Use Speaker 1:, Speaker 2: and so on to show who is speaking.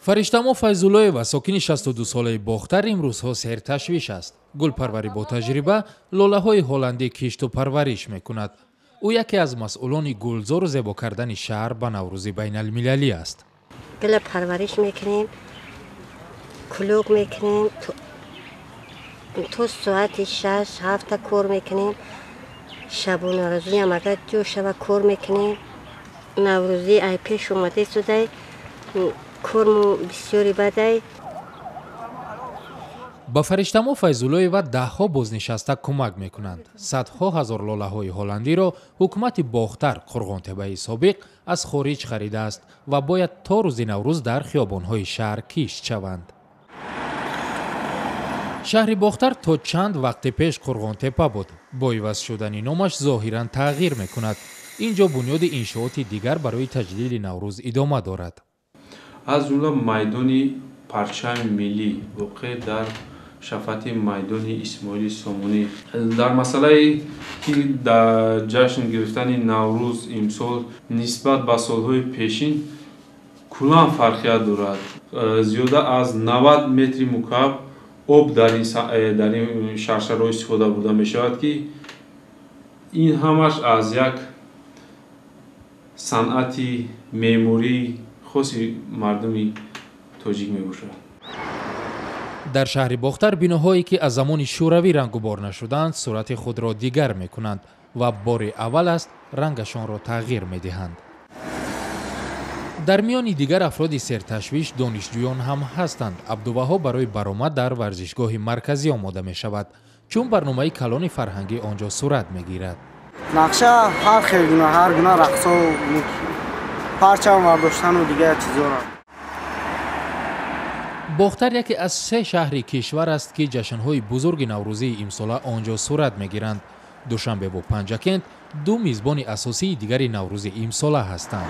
Speaker 1: Фариштамо Файзуллоева, сокини 62-солаи Бохтар, имрӯзҳо серташвиш аст. Гулпарварӣ бо таҷриба лолаҳои ҳолландӣ кишту парвариш мекунад. Ӯ яке аз масъулони гулзору зебо кардани шаҳр ба Наврӯзи байналмилалӣ аст.
Speaker 2: Гула парвариш мекунем, кулук мекунем, то соати 6-7 кор мекунем. Шабонарӯзиам агар ҷо шава, кор мекунем. Наврӯзӣ ай пеш омада истодай, корму бисёри бадай.
Speaker 1: Ба Фариштамо Файзуллоева даҳҳо бознишаста кӯмак мекунанд. Садҳо ҳазор лолаҳои ҳолландиро ҳукумати Бохтар, Қурғонтеппаи собиқ, аз хориҷ харидааст ва бояд то рӯзи Наврӯз дар хиёбонҳои шаҳр кишт шаванд. Шаҳри Бохтар то чанд вақте пеш Қурғонтеппа буд. Бо иваз шудани номаш зоҳиран тағйир мекунад. Ин ҷо бунёди иншооти дигар барои таҷлили Наврӯз идома дорад.
Speaker 3: Аз ҷумла майдони парчами миллӣ, воқеъ дар шафати майдони Исмоили Сомонӣ. Дар масъалае ки дар ҷашн гирифтани Наврӯз имсол нисбат ба солҳои пешин куллан фарқият дорад. Зиёда аз 90 метри мукааб об дар ин шаршароҳ истифода бурда мешавад, ки ин ҳамаш аз як санъати меъмории хоси мардуми тоҷик мебошад.
Speaker 1: Дар шаҳри Бохтар биноҳое, ки аз замони Шӯравӣ рангубор нашуданд, сурати худро дигар мекунанд ва бори аввал аст, рангашонро тағйир медиҳанд. Дар миёни дигар афроди серташвиш донишҷӯён ҳам ҳастанд. Абдуваҳоб барои баромад дар варзишгоҳи марказӣ омода мешавад, чун барномаи калони фарҳангӣ он ҷо сурат мегирад.
Speaker 4: Нақша ҳар хел гуна, ҳар гуна рақсо, парчам бардоштану дигар чизҳоро.
Speaker 1: Бохтар яке аз се шаҳри кишвар аст, ки ҷашнҳои бузурги наврӯзии имсола он ҷо сурат мегиранд. Душанбеву Панҷакент ду мизбони асосии дигари Наврӯзи имсола ҳастанд.